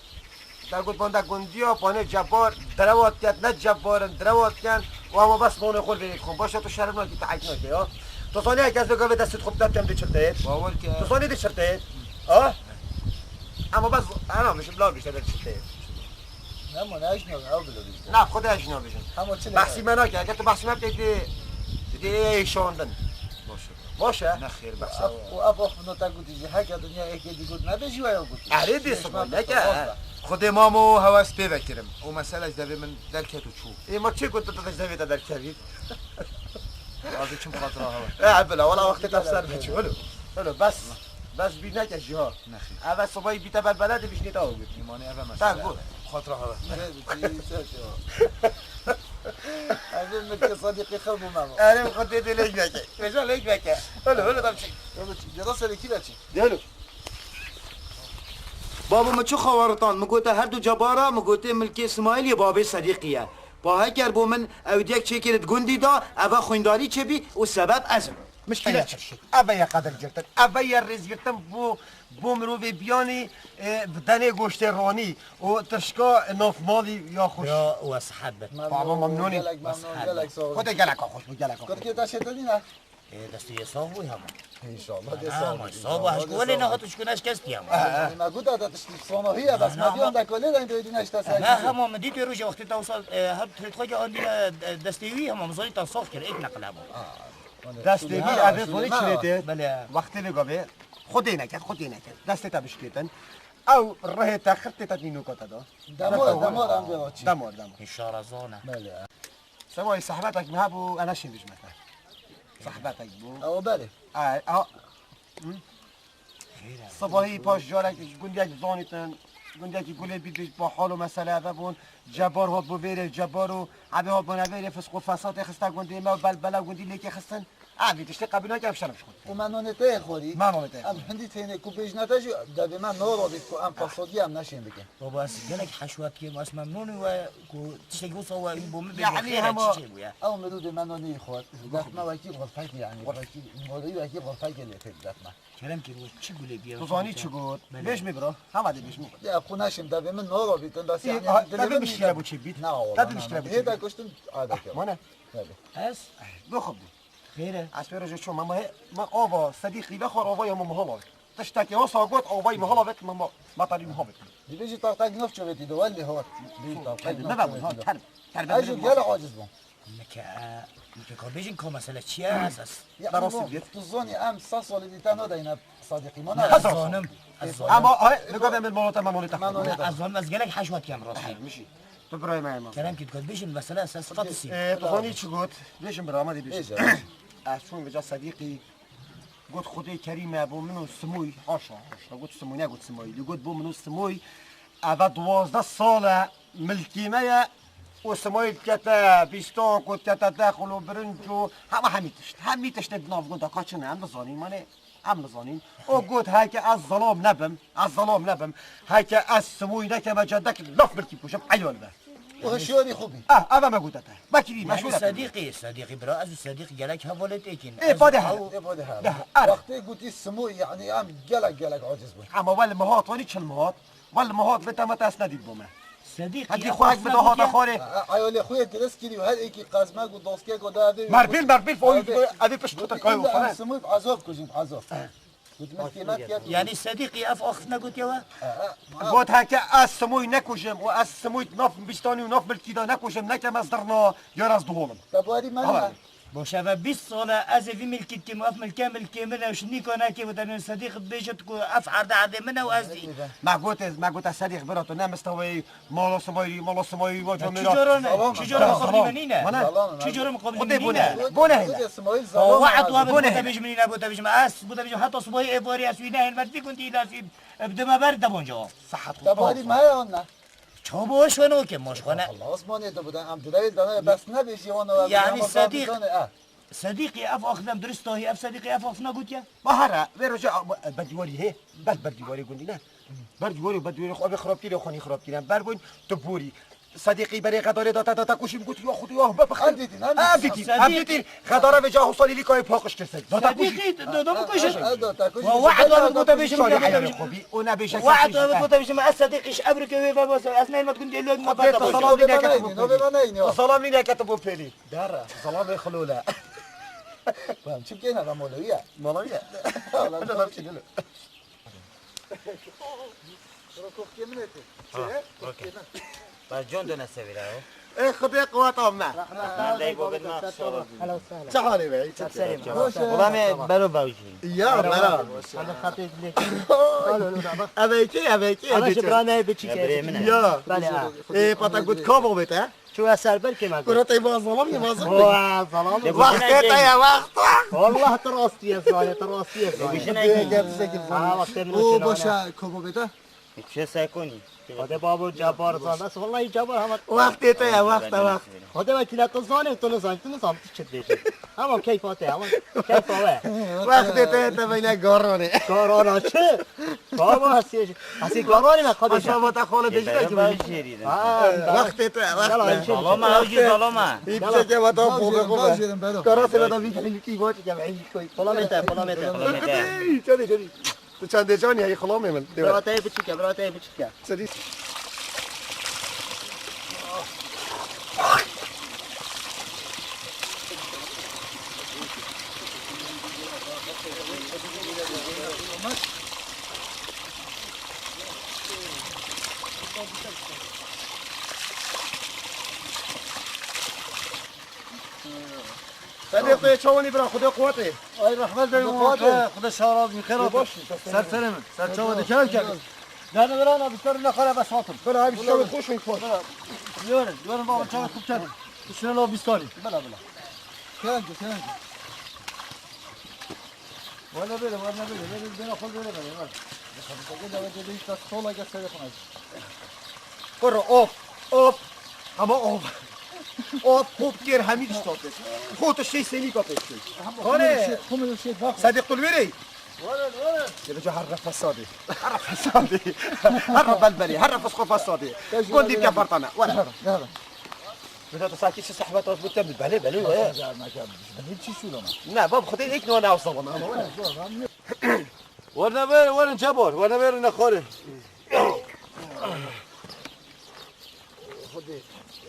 te got benda gundiya, panê cebar, derewat ket, ne cebar in, derewat ken, û ama bes nonê xwe vê dixwin. Başa tu şerm nakî, tu heyf nakî, ya. Tu zanî, eke ez vê gavê destê xwe bidem, dê çirteyê. Bawer ke. Tu zanî dê çirteyê. Ha? Ama bes, ana, mişim, la, mişim, dê çirteyê. Ne, ma ne, ez nabim, ew bilo bîste. Na, xwe de ez nabijim. Ama çi ne? Behsî me nake, eke tu behsî me bikey, dê, dê şandin. Baş e. Baş e? Nexêr, behsa. Û ev axiftina te gotî jî heke dinya êkê dî got nebêjî we ya gotî. Erê dê sibay neke. Xwedê mamo hewa ez pê vekirim. O mesele ji devê min derket û çû. Ê ma çê got tu ji devê te derkevî? Azê çim xatira hewa. E bila wala wextê te ser biçî. Holo. Holo bes. Bes bîr neke jî ha. Nexêr. Eve sibayî bîte ber beledê bişnê te got. Îmanê eve mesele. Te got. Xatira hewa. Eve milkê Sedîqî xir bû memo. Erê xwe dê dê lêk veke. Veja lêk veke. Holo holo tam çi. Holo çi. Ceda serê kî de çi? De holo. Babo min çi xewaritan? Min gote her du cebara, min gote milkê Simayîl yê babê Sedîqî ye. Pa heker bo min ew diyek çêkirî di gundî da, eve xwîndarî çêbî û sebeb ez im. Mişkîle çi? Eve ye qedirgirtin. Eve ye rêzgirtin bo, bo mirovê biyanî, e, bi denê goştê ronî û tirşka navmalî ya xweş. Ya we sihet be. Baba memnûnî. Gelek memnûn, gelek sağ ol. Xwedê geleka xweş bo, geleka xweş. Tirkiyê te şêtedî ne? Destê wê sax bû hema. Înşallah dê sax bû. Sax bû, hej ku welê nehat û çikûn ez kes diyam. Me got da tiştî sona hiye, bes me diyan da ku lê dayîn dê dîne işte sen. Me hema min dît wê rojê wextê te wisa, e, her têt xwe ke andîne, e, destê wî hema min zanî te sax kir, êk neqile bû. Destê wî evê zanî çi lê tê? Belê. Wextê vê gavê. Xwedê neket, xwedê neket. Destê te bişkêtin. Ew rihê te xirtê te nînoka te da. Demor, demor em vê çi? Demor, demor. Hişara zana. Belê. Seba wî sehbetek me hebû, ena şîn dijme te. Sehbetek bû. Ew belê. Ay, a. Hı? Sibahî paş carek gundiyek zanîtin, gundiyekî gulê bî bi hal û mesele eve bûn. Cebar hat bo vêrê, Cebar û Ebê hat bo nevêrê, fisq û fesatê xiste gundê me û belbela gundî lêkê xistin. Evî tiştê qebîl nake, em şerm ji xwe. Û me nonê te yê xwarî. Me nonê te yê xwarî. Em hindî têne ku bêjne te jî devê me noro bît ku em fesodî em neşên bikin. Baba, ez gelek heşwat kêm, ez memnûn we ku tiştekî wisa we bo min bê. Yanî xêr e, hema çi çêbûye? Ew mirovê me nonê yê xwar. Def me wekî xulfekî, yanî wekî, morî wekî xulfekê lê pêk def me. Kerem kir, we çi gulê bîye? Tu zanî çi got? Belê. Bêj mi bira? Hema dê bêj mi? Ya, xwe neşim, devê min noro bîtin, bes, e, yanî, ha, dilê devê min bişiye bû çê bît? Na, wala, devê bişiye bû çê bît? Hê de kuştin, a de kir. Mane? Belê. Ez? Bixwe bû. Xêr e. Ez pê roje çûm, ama he, me ava Sedîqî vexwar, ava ya me mihala. Tiştekê wisa got, avayî mihala vek, me, me, me tarî miha vek. Dibêjî taxtek nov çövetî de, welî hot. Bî taxtek nov çövetî de. Kerem, kerem. Ez jî gelek aciz bûm. Nike, nike ka bêjin ka mesele çi ye, ez, ez. Ya, tu zanî, em sed salî dî te nadayîne Sedîqî, ma ne? Ez zanim, ez zanim. Ama, ay, ne kadar ben molota, ben molota. Ne, ez zanim, ez gelek heşwat kem rastî. Mişî. Tu birayê me ma. Kerem ki, dikot bêjin, mesele esas qatisi. E, tu zanî çi got? Bêjin bira, ma dê bêjin. Bêje. Ez çûm vêca Sedîqî, got Xwedê kerîm e bo min û Simûy, haşa, haşa, got Simûy, ne got Simûy, lê got bo min û Simûy, eve duwazdeh sal e, milkî me ye, û Simûy dikete bîstan, ku dikete dexil û birinc û hema hemî tişt, hemî tiştê di nav gunda ka çi ne, em dizanîn, manê. Em nizanîn. O got, heke ez zelam nebim, ez zelam nebim. Heke ez Simûy nekeme, cendek laf milkî bikujim, eyal be. O hişyarî xwe bî. Ah, eva me gote te. Vekî bî, me yanî şûre te. Sedîqî, Sedîqî bira, ez û Sedîqî gelek hevalê têkîn. Ê, ez pade her. Ê, pade her. De, her. Wextê gotî Simûy, yanî em gelek, gelek aciz bûn. Ama wel mihat, wanî çil mihat. Wel mihat, vê tema te ez nedît bo me. Sedîqî, hekî xwe hek bi dahata xwarê. Eyalê xwe yê dirist kirî û her êkî qezmek û doskek û da evê. Merbil, merbil, foyî, evê pişt xwe te kayê xwe. Simûy bi ezab kujîn, bi ezab. Yanî Sedîqî ev ax negotiye we? Got heke ez Simûy nekujim û ez Simûy nav bistanî û nav milkî de nekujim, nekem ez dirna, yar ez diholim. Te barî me ne? Baş, eve bîst sal e ez ê vî milkî dikim, ev milke milkê min e, ji nîka nekê û te Sedîq dibêjit ku ev erde erdê min e û ez. Me gote, me gote Sedîq bira tu ne misteweyî, mala simayî, mala simayî, wa camêra. Çi cara ne? Çi cara miqabilî me nîne? Çi cara miqabilî me nîne? Bone hele. Wa etwa bone hele. Bêjim nîne, bû te bêjim ez, bû te bêjim heta sibayî êvarî ez wî nehên me dî gundî lez wî, bi dime ber de bonca. Sehet. Te barî me ya ne? Çawa bo şweno ke maşxane? Allah Osmanê de bû de em dileyê dane bes nebêjî wana. Yanî Sedîq. Sedîqî ev axdem dirist dahî, ev Sedîqî ev axdem gotiye. Bahara, vê roja berdîwarî hê, ber berdîwarî gundî ne. Berdîwarî, berdîwarî xwe, vê xirabtîrê xwe nî xirabtîrê. Ber bûn, tu borî. Sedîqî berê xedarê data data kuşîm got, ya Xwedê, ya bebextin. Ev dîtin, ev dîtin. Ev dîtin. Xedara vê ca Husal Îlîkayê paqij kir sek. Data kuşî. Sedîqî, do, do bikuşin. Wa, wa, wa, wa, gote bêjim, gote bêjim. O ne bêje. Wa, wa, gote bêjim, ez Sedîqî ji ebrikê wê ve bas, ez neymet gundê lod ma bata. Salam nîne ke tu bo pêlî. Salam nîne ke tu bo pêlî. Dara, salamê xilole. Lan, çi bikeyne, lan, molewiye? Molewiye. Lan, lan, çi gelo. Rokokê min ê. Ha, okey. Bas con döne sevira o. Ê, Xwedê quweta me. Leybo bin ma, şola. Çi halê be? Çi halê be? Ulan me bero bawji. Ya, mera. Hadi xatê dilek. Eve kê, eve kê, eve kê. Ana şükran ne biçik. Ya. Bale ha. Ê, pata got kabo bete, ha? Çu eser ber kema. Kura te ba zalam ne, ba zalam. Wa zalam. Wextê te ye, wext. Allah te rastî ye, zane, te rastî ye, zane. Gel, gel, gel. Ha, wextê min. O başa kabo bete. Çe sekonî. Hadi babo Cabbar zan. Bas vallahi Cabbar hema. Wextê te ye, wext e, wext. Hadi vekîle tu zanî, tu nizanî, tu nizanî, tu çi dibêjî. Ama keyfa te, ama keyfa we. Wextê te ye, te beyne garonê. Garona çi? Baba, hesê, hesê garonê me, qadê. Aşağı vata xole dejî de ki. Ha, wextê te, wextê. Zalama, ew jî zalama. Îpçeke vata boğe xo. Karasê vata vî ki, ki vata ki, ki. Polamete, polamete, polamete. Çendê canî heyî xilamê min. Bira te biçik e, bira te biçik e. Sedî. Xwedê xwedê çawanî bira, xwedê quwetê. Ay rehmet be, Xwedê quwetê. Xwedê şaraz min xêr hatin. Baş. Ser serê min. Ser çawa de kerem kerem. Dene bira na bîster ne xare bes hatim. Bira abi şawe xoşun xoş. Yorin, yorin baba çawa kup kerem. Üstüne la bîstarî. Bira bira. Kerem kerem. Wala böyle, wala böyle. Böyle bir akıl böyle böyle. Bak. Gel de gel de işte sola gel seyre falan. Koro, of, of. Ama of. Of, hop, ger hemî diştatê. Xo tu şey senîka pêşkê. Kare. Sadiq tu li wê rê. Dê bica her re fesadê. Her re fesadê. Her re belbelê. Her re fis xwe fesadê. Gondî ke fertane. Were. Bida tu sakî çi sehbet az bû te bi belê belê we. Ne bab xwedê ek no ne awsa bana. Were ne were, were Cebor. Were ne were ne xore. Xwedê.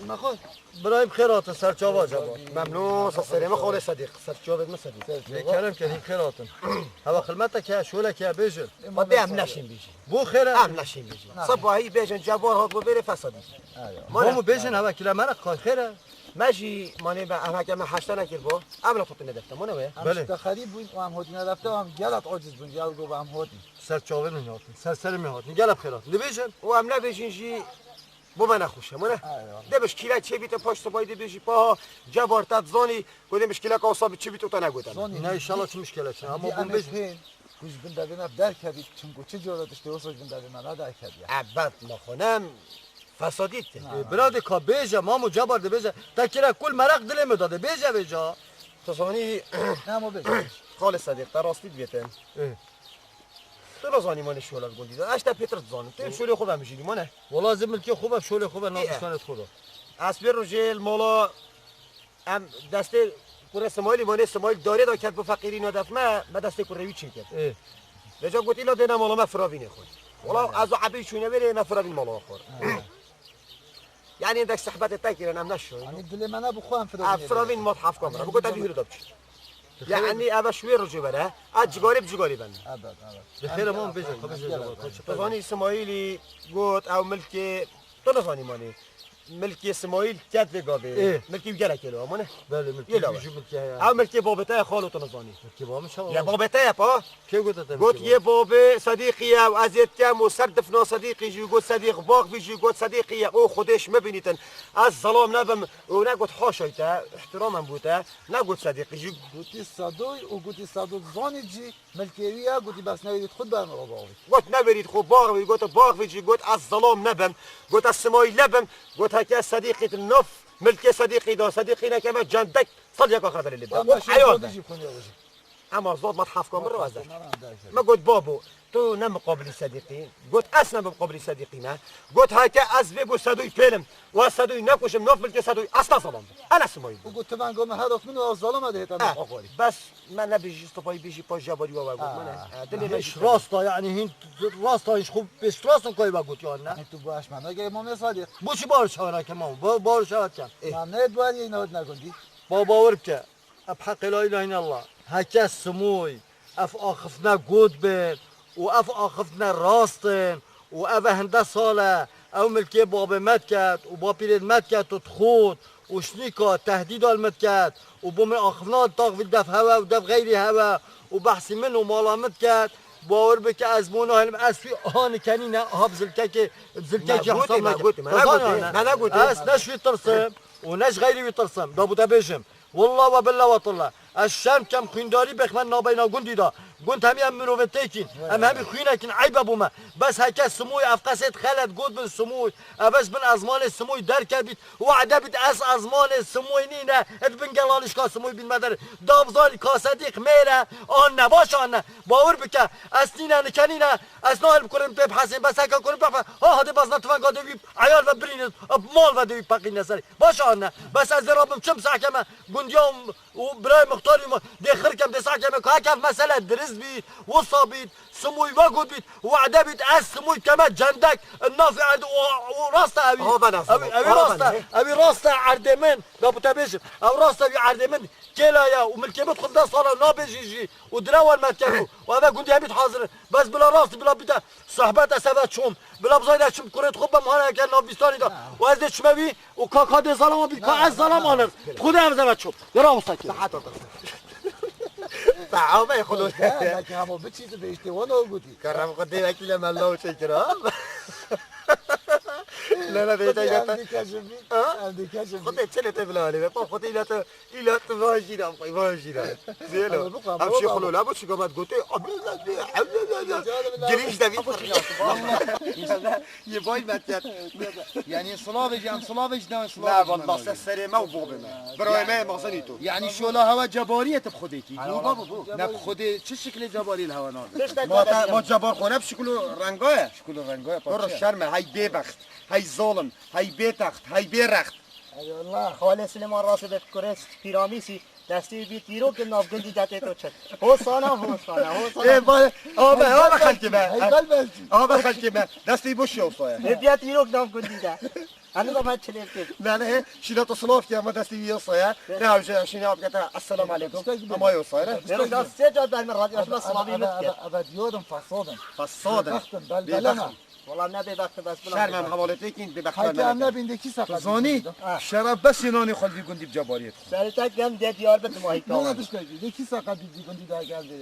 Nexwe. Birayê bi xêr hatin, ser çava Cebor. Memnûn, ser serê min xalê Sedîq, ser çavê min Sedîq. Lê kerem ker, hîn xêr hatin. Heva xilmetek heye, şolek heye, bêjin. Xwedê em neşên bêjin. Bo xêr e? Em neşên bêjin. Sibahî bêjin, Cebor hat bo bêrê fesadî. Bo mu bêjin, heva kîle me re xêr e? Me jî manê me, em heke me heşta nekir bo. Em re xwe tine defte, mane wê? Em Belê. Şite xerîb bûn û em hotine defte û em gelek aciz bûn, gel go em hotin. Ser çavê min hatin, ser serê min hatin, gelek xêr hatin. Dibêjin. Û em nebêjin jî, Bo me nexweş e, mane? Eyvallah. Dê mişkîlek çêbîte paş sibayî dê bêjî, pa Cebor te dizanî, ku dê mişkîlek awsa bi çi bît û te negote me. Zanî, Ne, înşallah çi mişkîlek çi. Ama em ê bûn bêjin. Hên, ku ji bin devê me derkevî, çimku çi cara tiştê wisa ji bin devê me nederketiye. Ebed, me xwe nem fesadî te. Ê, bira dê ka bêje, Mamo Cebor dê bêje. Te kire kul meraq dilê min da dê bêje vêca. Tu zanî, Namo bêje. Xalê Sedîq, te rastî dibêtin. Ê. Tu nazanî mane şola li gundî de. Ez te pêtir dizanim. Tu şolê xwe vemijînî mane. Wala ez milkê xwe ve, şolê xwe ve, Ê, e. Navişkanê xwe de. Ez vê rojê li mala em destê kurê Simayîlî mane, Simayîl darê da ket bi feqîrî nadef me, me destê kurê wî çêkir. Ê. Vêca got îla dêne mala me firavînê xwe. Wala ez û Ebî çûne vêrê me firavîn mala xwe. Yani endek sehbetê te kirin, em neşoyîn. Yanî dilê me ne bi xwe em firavînê. Ev firavîn mat hefka min. Bi got ev hîro da biçî. Yani ev şuê rojê were. A cigarê bi cigarê ben. Evet, evet. Bi xêr aman bêjin, xwe bêjin. Tu zanî Simayîlî got ew milkê, tu nazanî manî. Milkê Simayîl ket vê gavê. Ê. Milkê wî gelek êlo amane. Belê, milkê Yê lawe. Wî jî milkê heye. Ew milkê babê te ye xalo tu nazanî. Milkê babê çawa? Ya babê te ye pa. Kê gote te Got milkê yê babê? Babê Sedîqî ye û ez ê dikem û ser difna Sedîqî jî got Sedîq baxvî jî got Sedîqî ye û xwedêş me bînîtin. Ez zelam nebim û ne got haşay te, îhtiramen bû te, ne got Sedîqî jî. Gotî Sedoy û gotî Sedo zanî jî milkê wî ye, gotî bes newêrît xwe ben ro baxvî. Got newêrît xwe baxvî, got baxvî jî got ez zelam nebim, got ez Simayîl nebim, got heke Sedîqî di nav milkê Sedîqî da, Sedîqî neke me cendek sal yeka xedelê lê. Û eyan be. Jî xwe newêrît. Ema zot mat hefka min re ez derket. Me got babo, tu ne miqabilî Sedîqî? Got ez ne miqabilî Sedîqî me. Got heke ez vê got Sedoy pêlim. Û ez Sedoy nekuşim, nav milkê Sedoy asla zalam bû. Ene Simayîl. Û got tu venga min her min û ez zalama de hêta min xwarî. Bes me nebêjî stopayî bêjî pa jebarî we we got. Mane. Dilê me jî rasta yani hîn rasta hîn xwe pêşrastin koy ve got yani ne? Tu baş me nege Mamê Sedîq. Bu çi bar çara ke mam? Bar çara ke. Ma ne duariyê ne ne gondi. Ba bawer ke. Ev heqê la îlahe îllallah. Heke Simoy, ev axifne got bin û ev axifne rast in û ev e hinde sal e, ew milkê babê me diket û bapîrê me diket û dixwit û şnîka tehdîda li me diket û bo min axifna taxvîl dev hewe û dev xeyrî hewe û behsî min û mala min diket, bawer bike ez bo nahêlim, ez wî aha nikenîne, aha bi zilkekê, bi zilkekî hesab neke. Me gotê, me gotê, me negotê. Ez ne ji wî tirsim û ne ji xeyrî wî tirsim. Da bo te bêjim. Wallah we billah we tallah. Ez şerm kem xwîndarî bêxme nabeyna gundî de. Gund hemî em mirovê têkîn. Em hemî xwînekîn, eyb e bo me. Bes heke Simoy ev qesêt xelet got bin Simoy. Ev ez bin ezmanê Simoy derkevît. Wade bit ez ezmanê Simoy nîne. Ed bin gelalişka Simoy bin me der. Dabzar ka Sedîq mêre. Anne baş anne. Bawer bike. Ez nîne nikenîne. Ez nahil kurim pê bihesên. Bes heke kurim pê bihesên. Ha hadi bas ne tüfenga de wî eyal ve birîne. Mal ve de wî peqîne serê. Baş anne. Bes ez de rabim çim sehkeme. Gundiya û birayê muxtarî me dê xirkem, dê sakem, ka hekev mesele diriz bît, wisa bît, Simûy vegot bît, wede bît, ez Simûy keme cendek, nafê erdê û, û rast e evî. Ava nas Evî, ama, evî ava rast e, ne? Evî rast e erdê min, da bu te bêjim. Ev rast e evî erdê min, kêla ye û milkê min xwe de sala nabêjî jî û dire wer me dikeno û eve gundê hemî hazir in. Bes bila rast, bila bide sohbet ez eve çûm. Bila bizayne çûm kurê xwe bim hane eke nav bîstanî de. Û ez dê çime vî û ka, ka dê zalam bî, ka ez zalam anim. Xwedê ev zeve çûm. Yara wisa kê. Saet oldu. Saet oldu. Ya, belki hamo biçî tu bêjtê, wan o gotî. Kerem xwe dê wekîle me law çêkira. Ne, ne, dê Xwedê te em gata. Dikeşim bî. Ha? Em dikeşim bî. Xwedê çi lê te bila alê be. Pa xwedê îla te, îla te vajîra, vajîra. Zêlo. Ama bu kadar. Em şî oldu. Xulula bu çi gabat gotê. Girîş de vî. Ye vay me ter. Yani silavê jî, em silavê jî, ne silavê jî. Ne, vallahi se serê me û bobê me. Birayê me, mazenî tu. Yani şola hewa cebariyê tu bi Xwedê kî. Bû, bû, bû. Ne bi Xwedê çi şiklê cebarî li hewa nade. Ma te, ma cebar xwe ne bi şikil û renga ye. Şikil û renga ye, Biro parça. Şerm e, hey bêbext, hey zalim, hey bêtext, hey bêrext. Eyvallah, xalê Silêman Raşid kurê Pîramîsî. Destê wî bî tîrok di nav gundî de tê to çek. Hosana, hosana, hosana. Ê, ba-, abe, abe xelkê me. Heykal belkî. Abe xelkê me. Destê wî boş ya wisa ye. Ê, biya tîrok nav gundî de. Hani zaman çilê bikir. Ne, ne, şîna to silav ki ama destê wî ya wisa ye. Ne, hewce, şîna bikete, "Esselamu aleykum." Ama ya wisa ye, ne? Bero da sê car berme radyo, şuna silavî mi bikir. Ebe, ebe, ebe, diyorum fasadın. Fasadın. Bêbextin, belbeleme. Bêbextin. Wala ne bêbextin bes bila. Şerm em hevalê te kîn bêbext. Heyke em nebîn de kî seqet. Tu zanî, şeref bes yê nanê xwe li vî gundî bi cebariyê dixwe. Serê te gem de diyar be tu mahî kawan. Bana dişka, de kî seqet bî gundî daha gel de.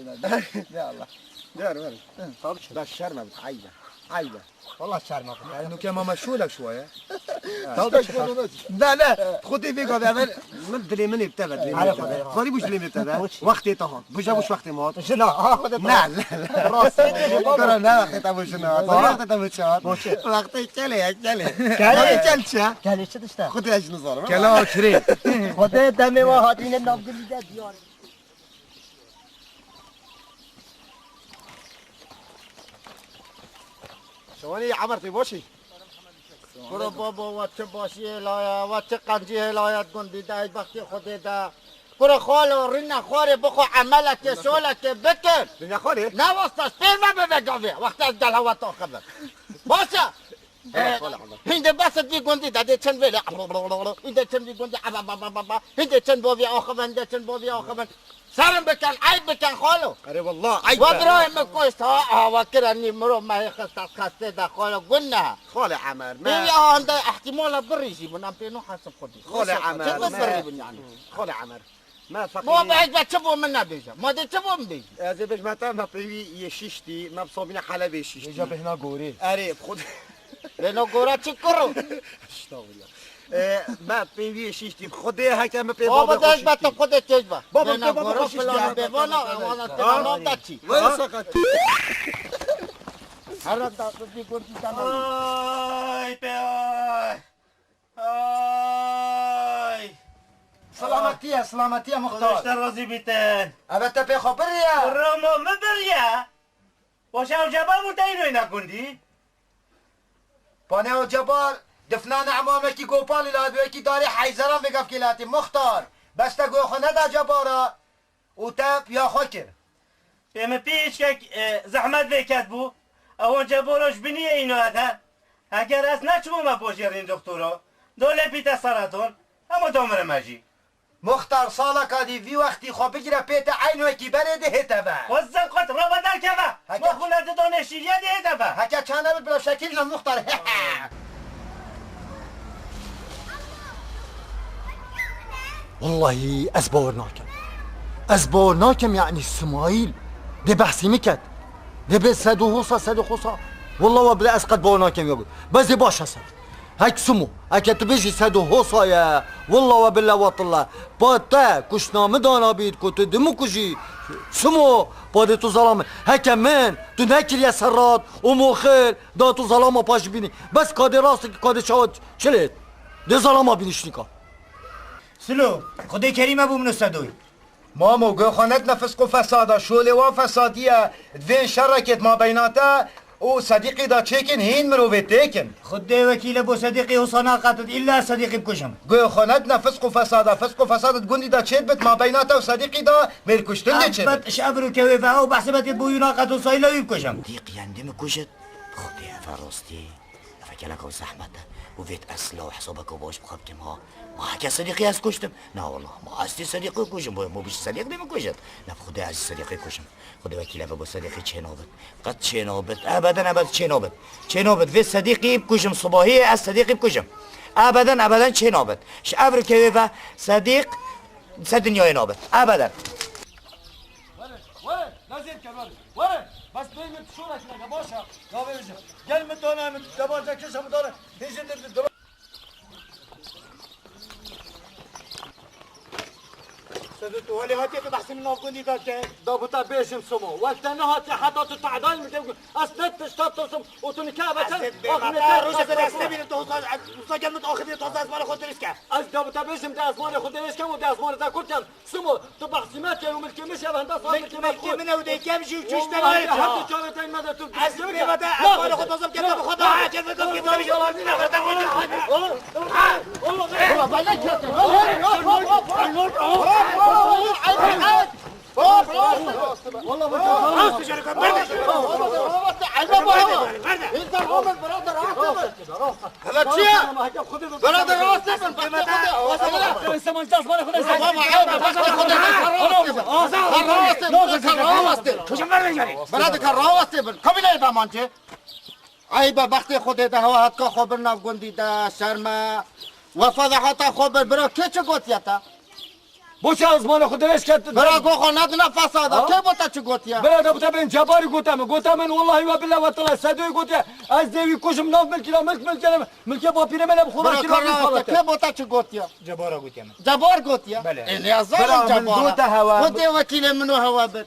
Ya Allah. Ver, ver. Tabii ki. Da şerm e, eybe. Eybe. Wala şerm e. Nuke mama şûle şûye. Tabii ki. Ne, ne. Xwedê vê gavê evel min dilê min ê bi te ve, dilê min ê bi te ve. Hare Xwedê. Zanî bû ji dilê min ê bi te ve. Wextê te hat. Bû je bû ji wextê min hat. Jina, ha, Xwedê te hat. Ne, ne, ne. Rastî dibêjî baba. Kara ne wextê te bû jina hat. Zanî wextê te bû çi hat. Wextê kelê ye, kelê. Kelê? Zanî kel çi ye? Kelê çi tişt e? Xwedê ez ji nizanım. Kela kirê. Xwedê demê wa hatîne nav gundî de diyar. Şewanî Emer tê boşî? Kuro babo, we çi başî hêlaye, we çi qencî hêlaye gundî de, ey bextê Xwedê de. Kuro xalo, rîne xwarê bixwe, emelekê, şolekê bikin. Rîne xwarê? Ne wasta, spêr me bibe gavê, wextê ez gel hewa to xebim. Baş e? Ee, xalo, xalo. Hîndê bes et vî gundî de, dê çend vêlê, hîndê çend vî gundî, aba, ba, ba, ba, ba. Hîndê çend bo vî axivin, hîndê çend bo vî axivin. Şerm bikin, eyb bikin xalo. Erê wallah, eyb e. We birayê min kuşt ha, aha, we kire nî mirov me hê xist ez xestê de xalo, guneh. Xalê Emer, me. Pêwî aha hinde ihtimala birî jî bûn, em pê nû hesib xwedî. Xalê Emer, me. Çi birî bûn yani? Xalê Emer. Me feqîrî. Ma be, ez be çi bo min nebêje? Ma dê çi bo min bêjî? Ez ê bêjme te, me pêwî yê şiştî, me bi sabîne Helebê şiştî. Bêje bêhna gorê. Erê, xwedî. Bêhna gora çi kuro? Estağfurullah. E, me pêvî şiştî. Xwedê heke min pê Baba bavê dest xwe be, tu şiştî. Xwedê têj be. Baba, bêna te bavê gora xwe şiştî. Filan bê vana, vana te Ha? Navda çî. Wê seqet. Her da tu bir gurti tamam. Ay, pe ay. Ay. Selametiye, selametiye muxtar. Xwedê ji te razî bîtin. Eve te pê xwe biriye. Ramo min biriye. Baş e, ew Cebar bû te îro yê nekundî? Pane o Cebar, difna ne emamekî gopalî la wekî darê heyzeran vê gavkê latî. Muxtar, bes te guhê xwe neda Cebara û te piya xwe kir. Pê min pî hiçkek, e, zehmet vê ket bû. Ewan Cebara ji binî ye îno ede. Heger ez neçibûme bojêrîn doktora, do lepî te seraton, hema domirime jî. Muxtar, saleka dî vî wextî xwe bigire pê te eyn wekî berê dihête ve. Xwezin qut rava derkeve. Heke Ma xwine didane şîriye dihête ve. Heke çane bi bila şekil ne muxtar. Wallahî ez bawer nakim. Ez bawer nakim, yani Simayîl dê behsî min ket. Dê bê sedo hosa, sedo hosa. Wallah we bile ez qet bawer nakim ya. Bes dê baş hese. Hek Simo, heke tu bêjî sedo hosa ye, willa we billa we tilla. Pa te kuşna min dana bît ku tu dimikujî. Simo, pa dê tu zelame. Heke min tu nekiriye serrat û moxil, da tu zelama pa jî bînî. Bes kadê rastî ki kadê çawa çilêt. Dê zelama bînî şnîka. Silo, Xwedê kerîme bû min û sedoy. Mamo, guh xwe nedine fisq û fesada, şolê wan fesadî ye, divên şerekêt mabeyna te û Sedîqî da çêkin hîn mirovê têkin. Xwedê wekîl e bo Sedîqî wisa naqetit, îlla Sedîqî bikujim. Guhê xwe nedine fisq û fesada, fisq û fesad di gundî da çêdibit, ma beyna te û Sedîqî da mêrkuştin dê çêbit. Elbet ji evro kewê ve ew behsê me têt bo wî naqetin wisa îlla wî bikujim. Sedîq yendî min kujit. Xwedê ev e rastî. Ev gelek ew zehmet e. Û vêt ez silaw hesabeke baş bi xwe bikim ha. Ma heke Sedîqî ez kuştim. Na wallah, ma ez tê Sedîqî kujim, bo, bo bişt Sedîq dê min kujit. Na bi Xwedê ez Sedîqî kujim. Xwedê wekîl e, bo Sedîqî çê nabit. Qet çê nabit. Ebeden ebed çê nabit. Çê nabit. Vê Sedîqî bikujim, sibahiyê ez Sedîqî bikujim. Ebeden ebeden çê nabit. Ji evro kewê ve Sedîq ser dinyayê nabit. Ebeden. Were, were, lazim ke were. Were, bas bey min şora kine, baş ha. Ya bey, gel min dana, min debarca kişa min dana. Bêjin de, de, Sedo, tu welê hatiye tu behsê min nav gundî da ke? Da bu te bêjim Sumo. Wek te nehatiye heta tu tehdayê min kevkû. Ez ne tişta tosim û tu nike ve ken. Ez ê bêmata roja te dest nebînim tu hozar, hozar gel min axirî tu hozar ezmanê xwe dirêj ke. Ez da bu te bêjim de ezmanê xwe dirêj kem û de ezmanê te kurt kem. Sumo, tu behsî me kir û milkê min jî ev henda sal milkê me. Milkê min ew dê kem jî û çûş te nayê. Her tu çavê te me de tu. Ez bêmata ezmanê xwe tozim ke te bi xwe da. Kes ve kes ke te bi xwe da. Hela çi ye? Birader, rast bin. Birader, rast bin. Kabîleyê damancê. Eyb e, bextê Xwedê de hewa hetka xwe bir nav gundî de, şerm e. Wefa de heta xwe bir, bira kê çi gotiye te? Bo çi ezmanê xwe dirêj ket? Bira go xwe nedine fesada. Ha? Kê bo te çi gotiye? Bira de bo te bên Cebarî gote min. Gote min wellahî we billah we tala Sedoyê gotiye. Ez dê wî kujim nav milkî ra milk milkê ne. Milkê bapîrê min e bi xwe ra kira min xalete. Kê bo te çi gotiye? Cebara gotiye min. Cebar gotiye? Belê. Ê, ne zalim Cebara. Bira min gote hewa. Xwedê wekîlê min û hewa bin.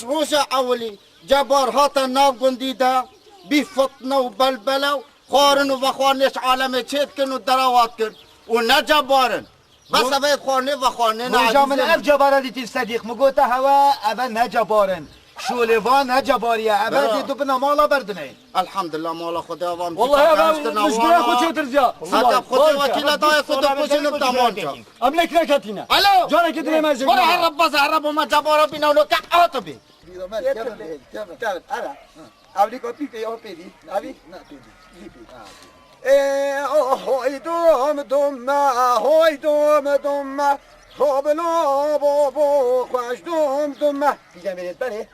Roja ewilî Cebar hate nav gundî de bî fitne û belbele û xwarin û vexwarinê ji alemê çêdikin û derewa dikin û ne Cebar in. Bes ev ê xwarinê vexwarinê ne. Roja min ev Cebara dîtî Sedîq. Min gote hewe, ev e ne Cebar in. Şolê van ne Cebarî ye. Ev e dê du bina mala berdineyê. Elhamdulillah, mala Xwedê ava min. Wallahî ev min ji gurê xwe çêtirziya. Heta Xwedê wekîle dayê ku tu kujin û damanca. Em lêk neketîne. Alo. Carekê dinê me jê. Were herre baz herre bo me Cebara bîne û ke atibî. Kevin, kevin. Kevin, ara. Evlî ka pî pê ya pê dî. Evî? Na pê dî. Lî pê. Ha, pê dî. Ê, oh, hoy dom dom me, hoy dom dom me. Ho bilo bo bo xweş dom dom me. Pî de mêrêt berê.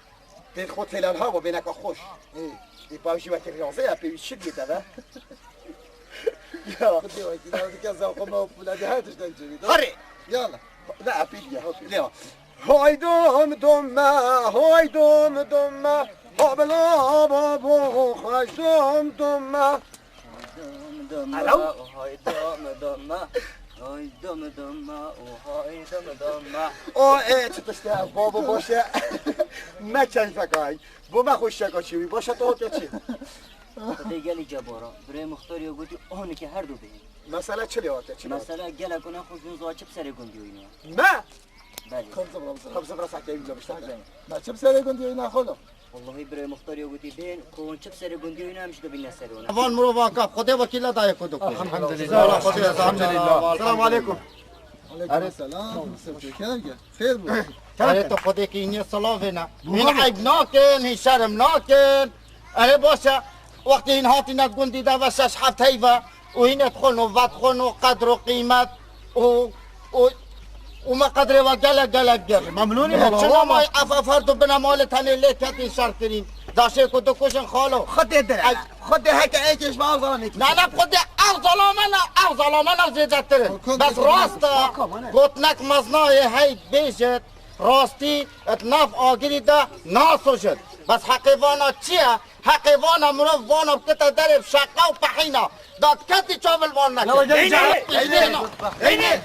Pê xwe têlal ha bo bêneka xweş. Ê. Ê, pa jî wekî riyazê ya pê wî çi diyê te be? Ya. Xwedê wekî, ya dike zaxo me û pûle de her tişt dencê. Hadi. Yala. Ne, pê diye. Okey. Ne. Hay dom dom me, hay dom dom me. Ha bela babo, hay dom dom me. Alo? Hay dom dom me. Hay dom dom me, hay dom dom me. O, e, çi tişt e, babo, baş e. Me keyfek ay. Bo me xweşiyeka çêwî. Baş e, tu hatiye çi? Xwedê gelî Cebara. Birê Muxtar ya gotî, anike her du bêjin. Mesele çi lê hatiye, çi lê hatiye? Mesele gelek ne xweş nizwa çi bi serê gundî oynuya. Me? Belê. Kom zibra, zibra, zibra, sakê, zibra, işte. Me çi bi serê gundî oyna xolo? Wallahî birê Muxtar ya gotî bên, ku hûn çi bi serê gundî oyna, em jî dibîne serê wan. Van mirova ka, Xwedê wekîle dayê ku dikû. Elhamdulillah. Xwedê, elhamdulillah. Selamun aleyküm. Aleyküm selam. Xêr bû. Erê tu Xwedê kî hîn silavê ne. Hîn eyb nakin, hîn şerm nakin. Erê baş e. Wextê hîn hatîne gundî de ve şeş heft heyve û hîn et xwe nû, vet xwe nû, qedr û qîmet û, û, û me qedrê we gelek gelek girt. Memnûnî. Çi namay ev, ev her du bine malê tenê lê ketî şer kirîn. Daşê ku dikujin xalo. Xwedê dire. Xwedê heke êkê ji me ew zalamê kir. Na, na, Xwedê ew zalame ne, ew zalame ne zêdetir in. Bes rast e, gotinek meznayê hey bêjit, rastî di nav agirî de nasujit. Bes heqê vana çi ye? Heqê vana mirov vana bikite derê bi şeqa û pehîna. Da diketî çavil van neke. Yala, gel, gel. Eynê, eynê, eynê.